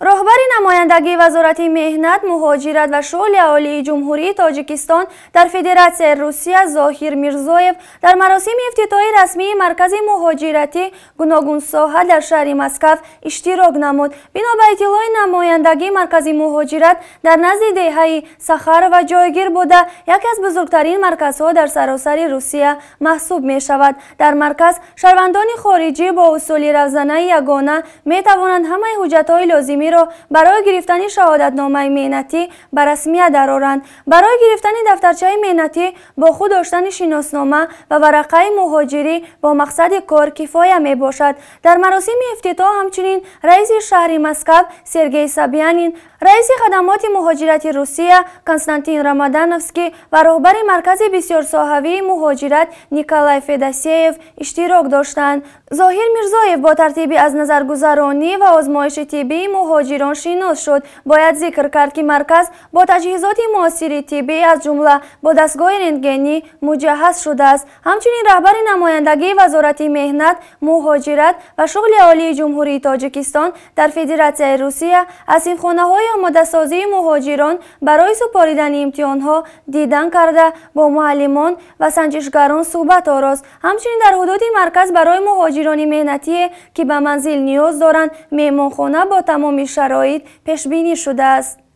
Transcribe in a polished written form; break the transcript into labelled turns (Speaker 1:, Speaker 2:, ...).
Speaker 1: Роҳбари намояндагии Вазорати меҳнат, муҳоҷират ва шуғли аҳолии Ҷумҳурии Тоҷикистон дар Федератсияи Русия Зоҳир Мирзоев дар маросими ифтитоҳи расмии Маркази муҳоҷиратӣ гуногунсоҳа дар шаҳри Москав иштирок намуд. Бино ба иттилои намояндагӣ, Маркази муҳоҷират дар назди деҳаи Сахарова ҷойгир буда, яке аз бузургтарин марказҳо дар саросари Русия маҳсуб мешавад. Дар марказ шаҳрвандони хориҷӣ бо усули равзанаи ягона метавонанд ҳамаи ҳуҷҷатҳои лозимиро барои гирифтани шаҳодатномаи меҳнатӣ ба расмият дароранд. Барои гирифтани дафтарчаи меҳнатӣ бо худ доштани шиноснома ва варақаи муҳоҷирӣ бо мақсади кор кифоя мебошад. Дар маросими ифтитоҳ ҳамчунин раиси шаҳри Москав Сергей Собянин, раиси хадамоти муҳоҷирати Русия Константин Ромодановский ва роҳбари Маркази бисёрсоҳавии муҳоҷират Николай Федосеев иштирок доштанд. Зоҳир Мирзоев бо тартиби аз назаргузаронӣ ва озмоиши тиббии муҳоҷирон шинос шуд. Бояд зикр кард, ки марказ бо таҷҳизоти муосири тиббӣ, аз ҷумла бо дастгоҳи рентгенӣ муҷаҳҳаз шудааст. Ҳамчунин раҳбари намояндагии Вазорати меҳнат, муҳоҷират ва шуғли аҳолии Ҷумҳурии Тоҷикистон дар Федератсияи Русия аз синфхонаҳои омодасозии муҳоҷирон барои супоридани имтиҳонҳо дидан карда, бо муаллимон ва санҷишгарон суҳбат орост. Ҳамчунин дар ҳудуди марказ барои муҳоҷирони меҳнатие, ки ба манзил ниёз доранд, меҳмонхона бо тамоми шароит пешбинӣ шудааст.